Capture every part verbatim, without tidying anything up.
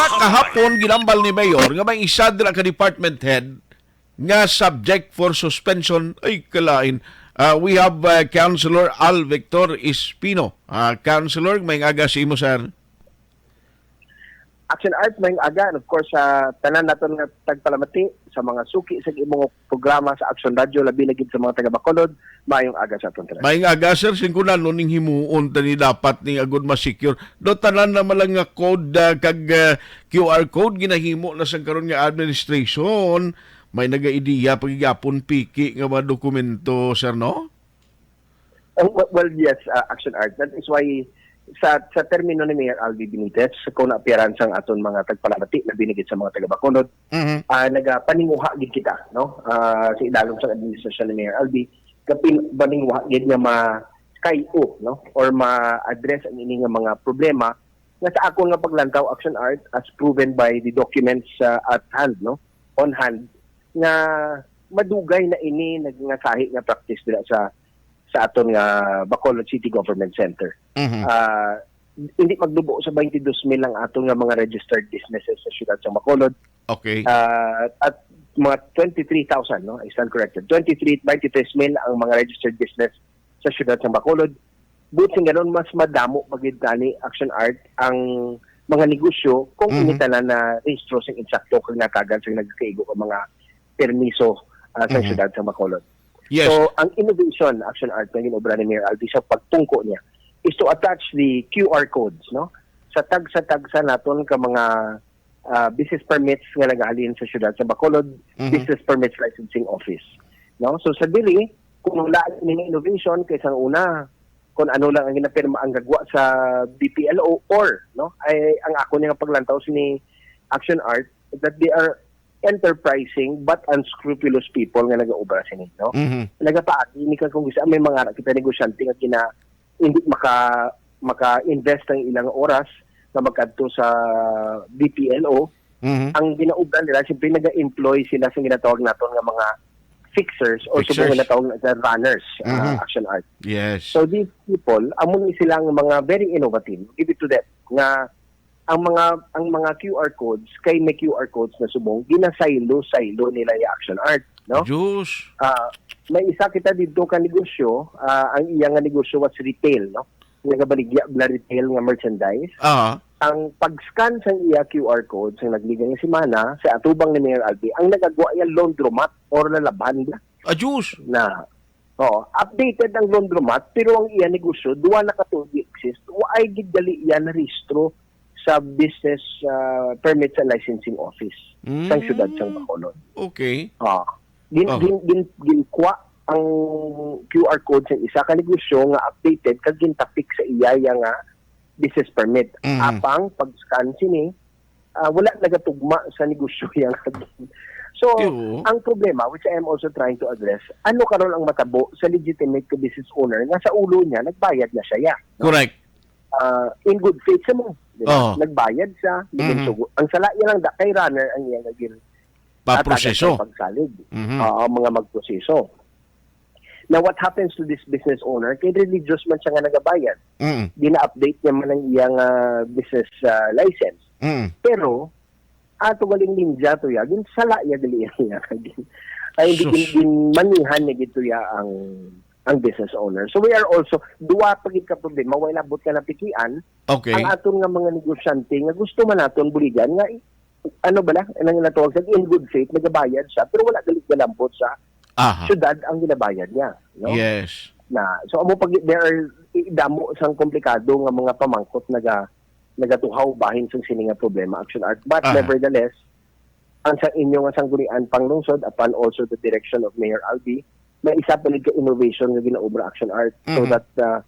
Kahapon, ginambal ni Mayor nga may isa dira ka department head nga subject for suspension. Ay, kalain. Ah, we have, ah, Councilor Al Victor Espino. Ah, Councilor, may aga sa imo, sir. Action Art, may aga, and of course, sa tanan naton nga tagpalamati, sa mga suki sa imong programa sa Action Radio, labi na gid sa mga taga Bacolod, maayong aga sa aton tanan. Maayong aga, sir. Singkunan no ning himuon tani dapat ni agud ma-secure. Do tanan na malang nga code, ah, kag, ah, Q R code ginahimo na sang karon nga administration. May nagaidiya pagigyapon piki nga mga dokumento, sir, no? Oh, well, well, yes, uh, Action Art. That is why sa sa termino ni Mayor Albi Benitez, kung naapyaran sang aton mga tagpalamati, labi na gid sa mga taga Bacolod, Mhm. ah, nagapaninguha gid kita, no? Ah, sa idalom sang administrasyon ni Mayor Albi, kapin-, paninguha gid nga ma-, kay-o, no? Or ma-address ang ini nga mga problema nga sa akon nga paglantaw, Action Art, as proven by the documents, ah, at hand, no? On hand, nga madugay na ini nag-, nga sahi nga practice dira sa sa aton nga Bacolod City Government Center. Mhm. Ah, hindi magnubo sa twenty-two mil ang aton nga mga registered businesses sa siyudad sa Bacolod. Okay. Ah, at mga twenty-three thousand, no? I stand corrected. Twenty-three, twenty-three mil ang mga registered business sa siyudad sa Bacolod. Buot sing ganon, mas madamo pa gid tani, Action Art, ang mga negosyo kung Mhm. ini tanan na rehistro sing insakto kag natagan sing nagakaigo nga mga permiso, ah, sa Mhm. siyudad sa Bacolod. Yes. So, ang innovation, Action Art, nga ginobra ni Mayor Albi sa pagtungko niya is to attach the Q R codes, no? Sa tagsa-tagsa naton ka mga, ah, business permits nga nagahalin sa siyudad sa Bacolod, Mhm. Business Permits Licensing Office. No? So, sa dili, kung wala ning innovation, kay sang una, kung ano lang ang ginapirma ang gagwa sa B P L O or, no, ay ang ako niya nga paglantaw sini Action Art, that they are enterprising but unscrupulous people nga nagaobra sini, no? Mhm. Nagapaagi ni kang kung bisa may mga kita negosyante nga gina-, hindi maka-, maka-invest ang ilang oras na magkadto sa B P L O. Mhm. Ang ginaobra nila, siyempre, naga-employ sila sa ginatawag naton nga mga fixers or Fixers. subong ginatawag na runners, ah, Mhm. Action Art. Yes. So, these people, amo ni sila ang mga very innovative. Give it to them. Nga ang mga, ang mga Q R codes, kay may Q R codes na subong, ginasaylo-saylo nila yung Action Art, no? Diyos. Ah, may isa kita dito ka negosyo, ah, ang iya nga negosyo was retail, no? Nagabaligya bla retail nga merchandise. Ah. Ang pag-scan sang iya Q R code sa nagligang nga semana, sa atubang ni Mayor Albi, ang nagagwa iya laundromat or lalaban bla. Adjus. Na, oo, updated ang laundromat, pero ang iya negosyo, duwa na ka tuig exist, wa ay gid gali iya na rehistro sa business, ah, permits and licensing office sang Mm. siyudad sang Bacolod. Okay. Ah, gin-, Oh. gin-, gin-, ginkuha ang Q R code sa isa ka negosyo nga updated kag gintapik sa iya iya nga business permit. Mhm. Apang pag-scan sini, ah, wala nagatugma sa negosyo iya nga. So, Yo. ang problema, which I am also trying to address, ano karon ang matabo sa legitimate ka business owner nga sa ulo niya nagbayad na siya, ya, no? Correct. Ah, in good faith sa mo, di ba? Oo. Nagbayad siya, Mhm. naging sugo. Ang sala niya lang da kay runner ang iya nga gin-, Paproseso. tatagan sa pagsalig. Mhm. Oo, mga magproseso. Now, what happens to this business owner? Kay religious man siya nga nagabayad. Mm. Gina-update niya man ang iyang, ah, business, ah, license. Mm. Pero, ato galing ninja to ya, gin-, sala ya gali iya. Ay, hindi Sus. gin-, ginmanihan niya gito ya ang, ang business owner. So, we are also, duwa pa gid ka problema, wala labot ka napikian, Okay. ang aton nga mga negosyante nga gusto man naton buligan nga, ano ba na, ang natawag sa in good faith, nagabayad siya, pero wala gali galambot sa Aha. syudad ang ginabayad niya, no? Yes. Na, so, amo pag, there are, i-, damo sang komplikado nga mga pamangkot naga-, nagatuhaw bahin sa sini nga problema, Action Art. But Aha. nevertheless, ang sa inyo nga sanggunian panglungsod, upon also the direction of Mayor Albi, may isa pa gid ka innovation nga ginaobra, Action Art, so Mhm. that, uh,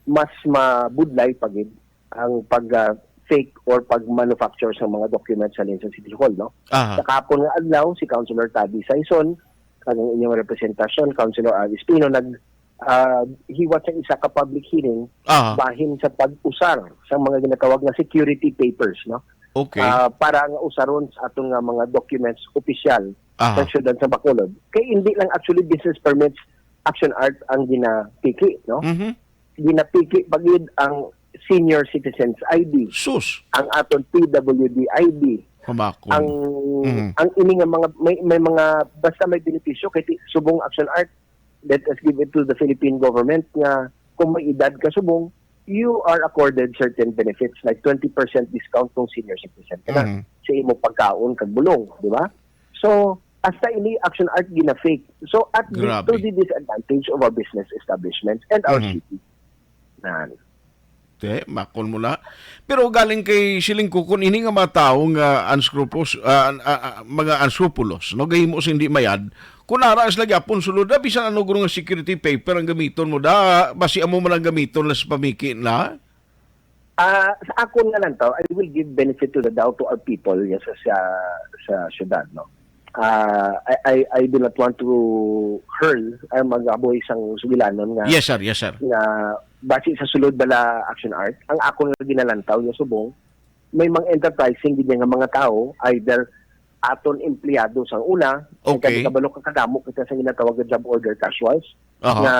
mas mabudlay pa gid ang pag, uh, fake or pag-manufacture sa mga documents sa Linsan City Hall, no? Aha. Sa kahapon nga adlaw, si Councilor Tabi Saison, kag ang inyong representasyon, Councilor Alice Pino, nag, uh, hiwat sa isa ka public hearing Aha. bahin sa pag-usar sa mga ginatawag nga security papers, no? Okay. Ah, para nga usaron sa aton nga mga documents opisyal Aha. sa siyudad sa Bacolod. Kay hindi lang actually business permits, Action Art ang ginapiki, no? Mhm. Ginapiki pa gid ang senior citizens I D, Sus. Ang aton P W D I D, Hamakon. Ang Mhm. ang ini nga mga may, may mga basta may benepisyo kay ti- subong Action Art, let us give it to the Philippine government nga kung may edad ka subong, you are accorded certain benefits like twenty percent discount kung senior citizen ka na Mhm. sa imo pagkaon kag bulong, di ba? So, hasta ini Action Art gina-fake. So, at the, Grabe. To the disadvantage of our business establishments and our Mhm. city. Nan. Te, makon mo na. Pero galing kay siling ko, kung ini nga mga tawo nga unscrupulous, ah, ah, ah, mga unscrupulous, no, gahimo sa hindi mayad, kung ara sila gyapon sulod na, bisan ano guro nga security paper ang gamiton mo da, basi amo man ang gamiton na sa pamiki na. Ah, sa akon nga lang to, I will give benefit to the doubt to our people, yes, sa sa, sa syudad, no. Ah, I, I I do not want to hurl ay magaboy sang sugilanon nga Yes, sir. Yes, sir. Nga basi sa sulod bala Action Art, ang akon nga ginalantaw nga subong, may mga enterprising gid nga mga tawo, either aton empleyado sang una, Okay. Kabalo ka kadamo kita sa ginatawag nga job order casuals Aha. Nga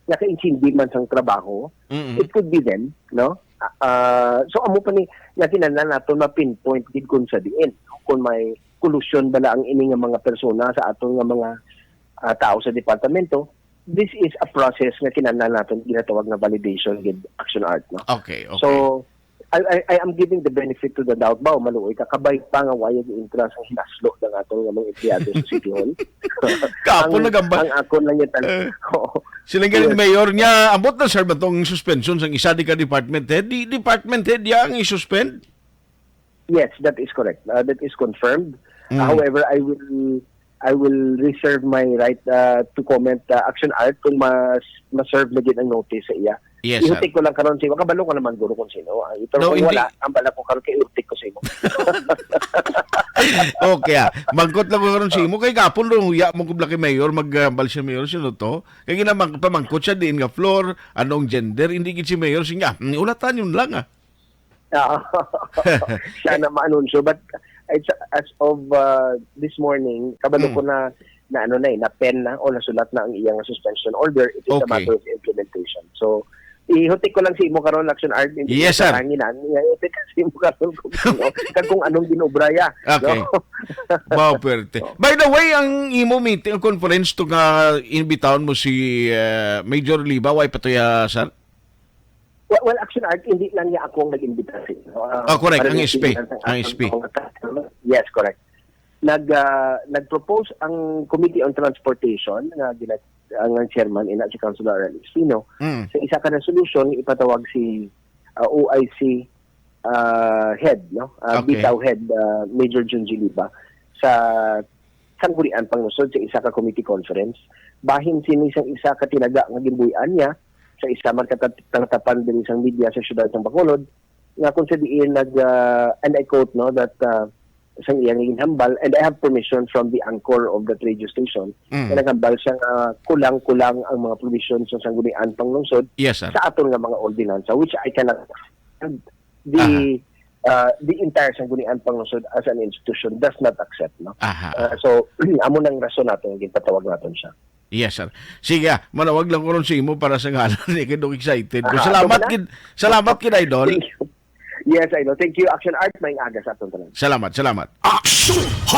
nga kaintindi man sang trabaho, Mm-mm. It could be them, no? Ah, ah, so amo pa ni nga kinahanglan naton ma-pinpoint gid kung sa diin, kung may kolusyon bala ang ini nga mga persona sa aton nga mga ah, tao sa departamento. This is a process nga kinahanglan naton ginatawag nga validation gid, Action Art, no? Okay, okay. So, I, I, I am giving the benefit to the doubt ba, o maluoy ka, kabay pa nga waya gi-intra sang hinaslo ng aton nga mga empleyado sa City Hall. Kapo Ang, nagambal. Ang ako lang yung tan- Eh, Oo. Siling galing Yes. Mayor niya, ambot na, sir, ba tong suspension sang isa di ka department head? Di department head ya ang i-suspend? Yes, that is correct. Uh, that is confirmed. Mm. However, I will I will reserve my right uh, to comment uh, Action Art kung mas ma-serve na gid ang notice sa iya. Yes, sir. Ihutik ko lang karon si Imo. Kabalo ka naman guro kung sino. Ah, pero No, kung hindi. Wala, ang bala ko karon kay ihutik ko sa imo. Okay, ah. Mangkot lang ko karon sa imo. Kay gapon ro, ya mo kubla kay Mayor, mag uh, balsya Mayor, sino to? Kay gina pamangkot siya diin nga floor, anong gender, hindi gid si Mayor siya. Hmm, ulatan yun lang ah. Ah, siya na maanunsyo. But it's, as of uh, this morning, kabalo Hmm. ko na na ano na eh, na pen na o nasulat na ang iyang suspension order. It is a Okay. Matter of implementation. So, ihutik ko lang si imo karon, Action Art, hindi Yes, ko sir. Kahanginan, nga ihutik ko si imo karon kung ano, kag kung anong ginobra ya, Okay. No? Wow, perte. By the way, ang imo meeting, ang conference to nga inbitahon mo si uh, Major Liba, way pa to ya, sir? Well, well, Action Art, hindi lang niya ako ang nag-imbita sa inyo. Ah, Oh, correct. Ang S P. Ang S P. Yes, correct. Nag, ah, nag-propose ang Committee on Transportation, nga gina- ang, ang chairman, ina si Councilor Alex Pino, Mm. sa isa ka resolution, ipatawag si ah, O I C ah, head, no? Ah, Okay. Bitaw head, ah, Major Junji Liba, sa Sangguniang Panglungsod sa isa ka committee conference. Bahin sini sang isa ka tinaga nga ginbuy-an niya sa isa man ka tat- tangatapan diri sang media sa siyudad sang Bacolod, nga kung sa diin nag, ah, and I quote, no, that ah, sang iyang ginhambal, and I have permission from the anchor of that radio station, Mm. nga naghambal siya nga kulang-kulang ang mga provisions sa Sangguniang Panglungsod Yes, sir. Sa aton nga mga ordinansa, which I cannot accept. The Aha. uh, the entire Sangguniang Panglungsod as an institution does not accept, no? Aha. Uh, so amo nang rason nato nga ginpatawag naton siya. Yes, sir. Sige, ah, manawag lang ko ron sa imo para sa ngalan ni kay Doc excited ko. Aha, Salamat ako na? Gid, salamat gid, idol. Thank you. Yes, I know. Thank you, Action Art. Maayong aga sa aton tanan. Salamat, salamat. Action Hot